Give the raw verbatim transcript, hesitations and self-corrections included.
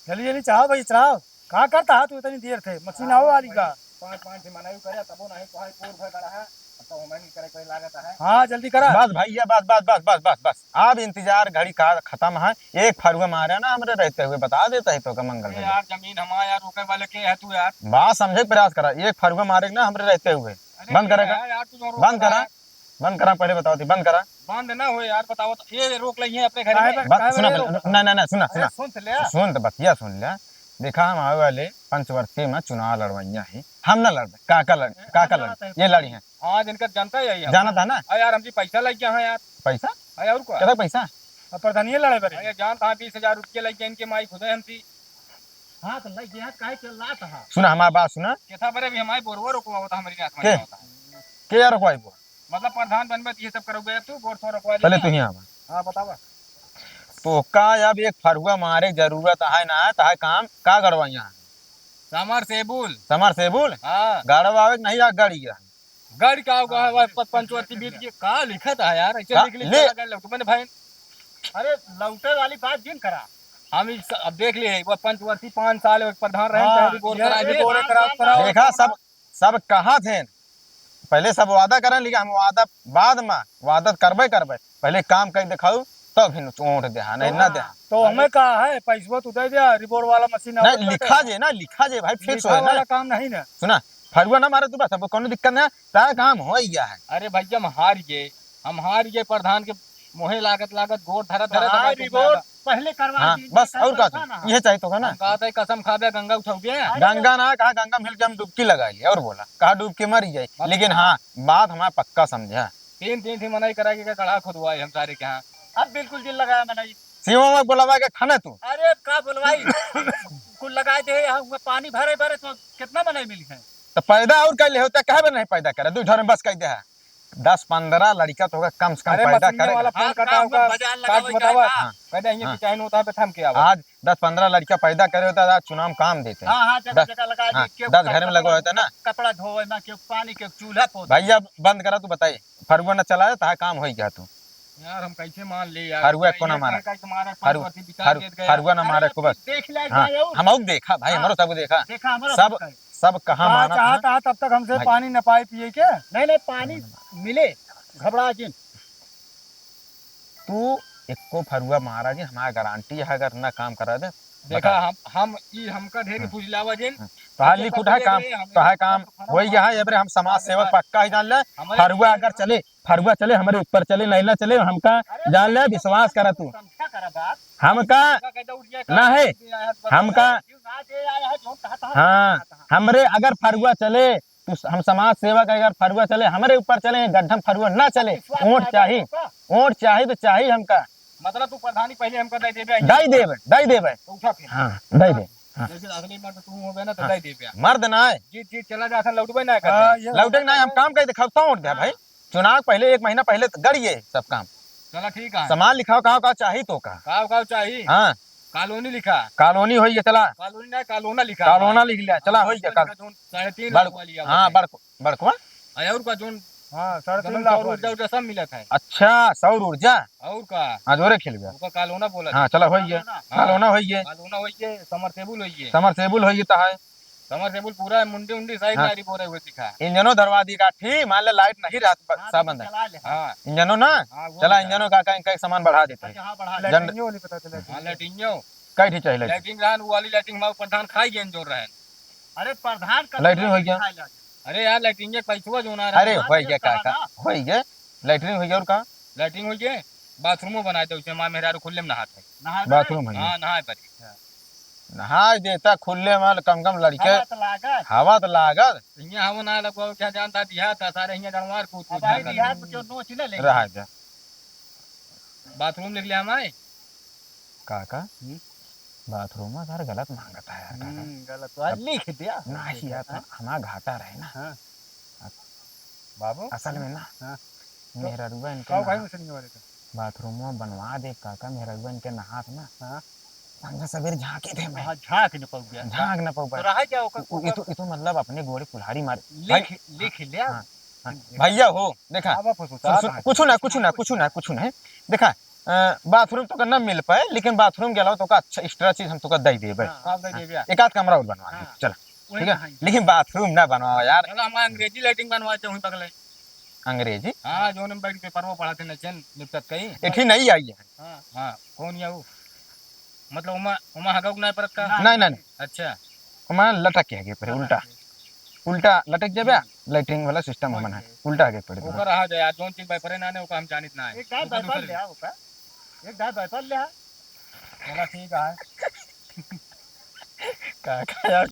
जल्दी जल्दी चढ़ाओ भाई, चढ़ाओ। का करता है तू इतनी देर थे? मशीन आओ वाली का। पाँच पाँच से मनाई करे, तबो नहीं, कोई पोर भर गड़ा है, अब तो हमें नहीं करे, कोई लागत है। हाँ, जल्दी करा। बस भैया, बस, बस, बस, बस, बस, बस। अब इंतजार घड़ी का खत्म है। एक फरुआ मारे ना हमरे रहते हुए, बता देता है तो का मंगल अरे भैया। यार, जमीन हमार यार, रोके वाले के है तू यार? बात समझे के प्रयास करा, एक फरुआ मारे ना हमरे रहते हुए। अरे बंद ये करेगा? है यार, तू जो रोक बंद रहा करा। है। बंद करा, पहले बताओ थी, बंद करा। बंद ना हो यार, बताओ तो। ये रोक लइहे अपने घर काहे में। बा-, बंद, काहे सुना बा-, पहले, ये रोक? ना, ना, ना, सुना, अरे सुना। सुन तो ले। सुन तो बतिया सुन ले। देखा, हम आवे वाले पंचवर्ती में चुनाव लड़वइया ही। हम ना लड़बे, काका लड़-, ए, काका हम लड़-, लड़ते हैं। ये लड़ी हैं। हाँ, जिनका जनता यही है। जानत है ना? अरे यार, हमसे पैसा लग गया है यार। पैसा? अरे और का? केतना पैसा? अब प्रधानिये लड़े बरे। अरे जानत है, बीस हजार रुपये लग गए इनके माई खुदे हमसे। हाँ, तो लग गया, काहे के लात है? सुना हमार बात, सुना। केथा बरे भी हमारे बोरवा रोकवा होता, हमारी आँख में के? नहीं होता है। के यार रोकवाई बोल? मतलब प्रधान बनबे तो ये सब करोगे तू, बोर थोड़ा रोकवा पहले देना। तू ही आवा। हाँ, बतावा। तो का अब एक फरुआ मारे के जरूरत है ना, तो है काम का गड़वाइया है? समर सेबुल। समर सेबुल? हाँ। गड़वावे के नहीं आ गड़िया। गड़ का होगा, हाँ, वह ये प-, पंचवर्ती बीत गई। का लिखत है यार? ऐसे का? लिख लिख ले। के लगा लौट मैंने भाई। अरे लौटे वाली बात जिन करा। हम इस, अब देख लिए, वो पंचवर्ती पाँच साल एक प्रधान रहे, हाँ, तहरी बोर ये, करा ये दिए। बोरे करा, करा। देखा, सब, सब कहा थे, पहले सब वादा करें, लेकिन हम वादा बाद में, वादा करबे करबे, पहले काम कर दिखाऊ, तब फिर वोट देहा, नहीं ना हाँ। देहा। तो हमें कहा है, पैसवा तू दे दे, रिबोर वाला मशीन नहीं, आवत लिखा बाटे। जे ना, लिखा जे भाई, fix लिखा होए ना। वाला काम नहीं ना। सुना, फरुआ ना मारे तू बस, अब कोनो दिक्कत ना, तारा काम हो ही गया है। अरे भैया, हम हार गए, हम हार गए, प्रधान के मोहे लागत लागत, गोड़ धरत धरत हाँ, हमारे रिबोर टुकड़ा बा। पहले करवा हाँ, दीजिए, बस, कल और का करवा तू? ना। ये चाहिए तो का ना? हम कहा था, कसम खाबे, गंगा उठाओगे? अरे गंगा ना, कहा गंगा में हिल के हम डुबकी लगा लिए, और बोला, कहा डूब के मर ही जाए। बस। लेकिन हाँ, बात हमारा पक्का समझा। तीन, तीन थी मनई करा के गढ़ा खुदवाए हम सारे के यहाँ। अब बिल्कुल दिल लगाया मनई। सीमा में बुलावा के खाना तू। अरे का बुलवाई? कुल लगा दे, यहाँ हुआ पानी भरे भरे तो कितना मनई मिली है? तो पैदा और कर ले होता, काहे बे नहीं पैदा करे? दू घर में बस कर दे है। दस पन्द्रह लड़का तो होगा कम से कम अरे पैदा मशीन करे। वाला फोन हाँ, कटा काम होगा, में बाजार लगा काट हुआ बतावा। है। हाँ। कह दे, यहाँ हाँ। पिचाई होता है, बे थम के आवा। आज दस पन्द्रह लड़का पैदा करे होता, आज चुनाव में काम देते। हाँ, हाँ, जगह दस, जगह लगा हाँ, दी, केहू दस घर में कपड़ा लगवा होता ना। कपड़ा धोवे ना, केहू पानी, केहू चूल्हा पोते। भैया बंद करा, तू बताई, फरुआ न चलाए, तहा काम होई गया तू। यार, हम कैसे मान ले यार? फरुआ को ना मारा। कैसे मारा? फरु-, फरु-, फरुआ ना अरे, मारे को बस। देख ले हाँ, जाए और। हम आउक देखा भाई, हाँ। हमरो सब देखा। देखा, हमरो सब, सब कहे। सब कहाँ कहाँ माना चाहत था? था तब तक हमसे भाई। पानी न पाए पिए के? नहीं, नहीं, पानी मिले, घबरा जिन। तू एको फरुआ मारा जिन, हमारा गारंटी है, अगर ना काम करा दे, देखा, बता। हम, हम, ई हमका ढेर हाँ। फुसलावा जिन। हाँ। तो हाल लिख उठा काम, तो है काम, वही यहाँ, ये बरे हम समाज सेवक पक्का ही जान ले, हमारे फरुआ अगर चले, फरुआ चले, हमरे ऊपर चले, नहीं ना चले, हमका अरे जान ले, विश्वास करा तू। समझा करा बात। हमका ना है, हमका, हाँ, हमरे अगर फरुआ चले, तू स-, हम समाज सेवक, अगर फरुआ चले, हमरे ऊपर चले, गड्ढम फरुआ ना चले, वोट चाही, वोट चाही तो चाही हमका। मतलब तू प्रधानी पहले हमका दे देबे, दे देबे, दे देबे। तो उठा फिर। हाँ, दे दे। हाँ। जैसे असली मर्द तू होबे ना, तो हाँ। दे देबे। मर्द ना है। जीत, जीत चला जा, लौटबे ना कर हाँ, दे। ये लौटे ना, हम काम कर दिखाओ, तो वोट दे हाँ। भाई। चुनाव पहले, एक महीना पहले तो गड़िए सब काम। चला ठीक है। सामान लिखाओ, का, का चाही तो का? का, का चाही? हाँ। कॉलोनी लिखा। कॉलोनी होई गया, चला। कॉलोनी ना, कॉलोना लिखा। कॉलोना लिख लिया, चला, हाँ, होई गया, कॉल-, लिखा, जोन साढ़े तीन बड़-, लाख वाली आवत हाँ, है। बड़-, बड़कवा? अरे और का जोन हाँ, साढ़े तीन जमीन लाख सौर वाली। ऊर्जा, ऊर्जा सब मिलत है। अच्छा, सौर ऊर्जा? और का? हाँ, जोरे खेल गया। ओका कॉलोना बोलत हाँ, है। चला, होई गया। कॉलोना। हाँ। कॉलोना होई गया। कॉलोना होई गया, समरसेबुल होई गया। समरसेबुल होई गया, तो है। समरसेबुल पूरा मुंडी उंडी साइड हाँ। लारी बोरे हुए दिखा। इंजनो धरवा दी काठी, मान ले लाइट नहीं रात ब-, हाँ, सब तो बंद है। चला ले। हाँ। इंजनो ना? हाँ, वो चला, भी इंजनो का, का, का सामान बढ़ा देते हैं। अच्छा, हाँ, बढ़ा ले। जन- लैट्रिनो नहीं पता चला। हाँ, लैट्रिनो। कई ठी चाहिए लैट्रिन? लैट्रिन रहन, वो वाली लैट्रिन हमारे प्रधान खाई गेंद जोर रहन। अरे, प्रधान का लैट्रिन हो गया। खाए ला। अरे यार, लैट्रिन के पैसवा जो ना रहे। अरे, हो गया, का, का? हो गया। लैट्रिन हो गया और का? लैट्रिन हो गया, बाथरूमो बनाए दे, उसे माँ मेहरारू खुले में नहात है। नहाए बाथरूम है। हाँ, नहाए पर। नहाए देता खुले में, कम कम लड़के। हवा तो लागत। हवा तो लागत। हियाँ हवा ना लगवाओ, क्या जानता, देहात था, सारे हियाँ जानवर कूद कूद अब भाई, झाँकत। देहात में क्यों नोच ले ले? रहा जा। बाथरूम लिख लिया हमारे। काका, हम्म? बाथरूम में सर गलत मांगता है यार, काका। हम्म, गलत तो आज अब लिख दिया। ना ही यार, हाँ? हमारा घाटा रहे ना। हाँ। अब बाबू? असल में ना, हाँ। मेहररुआ इनके कहो भाई, नहा-, मुझसे नहीं हो रहा था। बाथरूम में बनवा दे काका, मेहररुआ इनके नहात ना। हाँ। संझा सबेर झांकी थे मैं। हाँ, झांक न पाऊ गया। झांक न पाऊ तो गया। रहा क्या ओकर, उ-, उ-, ओकर इतो, इतो मतलब अपने गोड़े कुल्हाड़ी मारे। लिख, भाई, लिख लिया। हाँ, हाँ। भैया हो, देखा, अब आप सुन, सुन, सुन, कुछ ना, कुछ ना, कुछ ना, कुछ ना है। देखा, अ, बाथरूम तोका न मिल पाए, लेकिन बाथरूम के अलावा तोका अच्छा एक्स्ट्रा चीज हम तोका दे देबे। हाँ, आप दे देबे। एक आध कमरा और बनवा दे, हाँ। चला। वही ठीक है? कहाँ है? लेकिन बाथरूम ना बनवावा यार। चला, हम अंग्रेजी लैट्रिन बनवा दे, वहीं बगले। अंग्रेजी? हाँ, जो हम बैठ के पेपरवा पढ़त है, नचन निपटत कहीं। एक ही नहीं आई है। हाँ, हाँ, कौन या वो? मतलब, ओमा, ओमा हगौक नाय परत का? नहीं, नहीं, नहीं। अच्छा। ओमा लटक के हगे पड़े, लटक उल्टा। के। उल्टा लटक जाबे, हम्म। लैट्रिन वाला सिस्टम हमन है। ओके। उल्टा हगे पड़े। ओकर रहा जाए, जौन चीज वाइपर ना ने, ओकर हम जानित ना है। एक दाई ओकर वाइपर दूसरे ले आ, ओकर। एक दाई वाइपर ले आ। चला, ठीक है। का, का यार?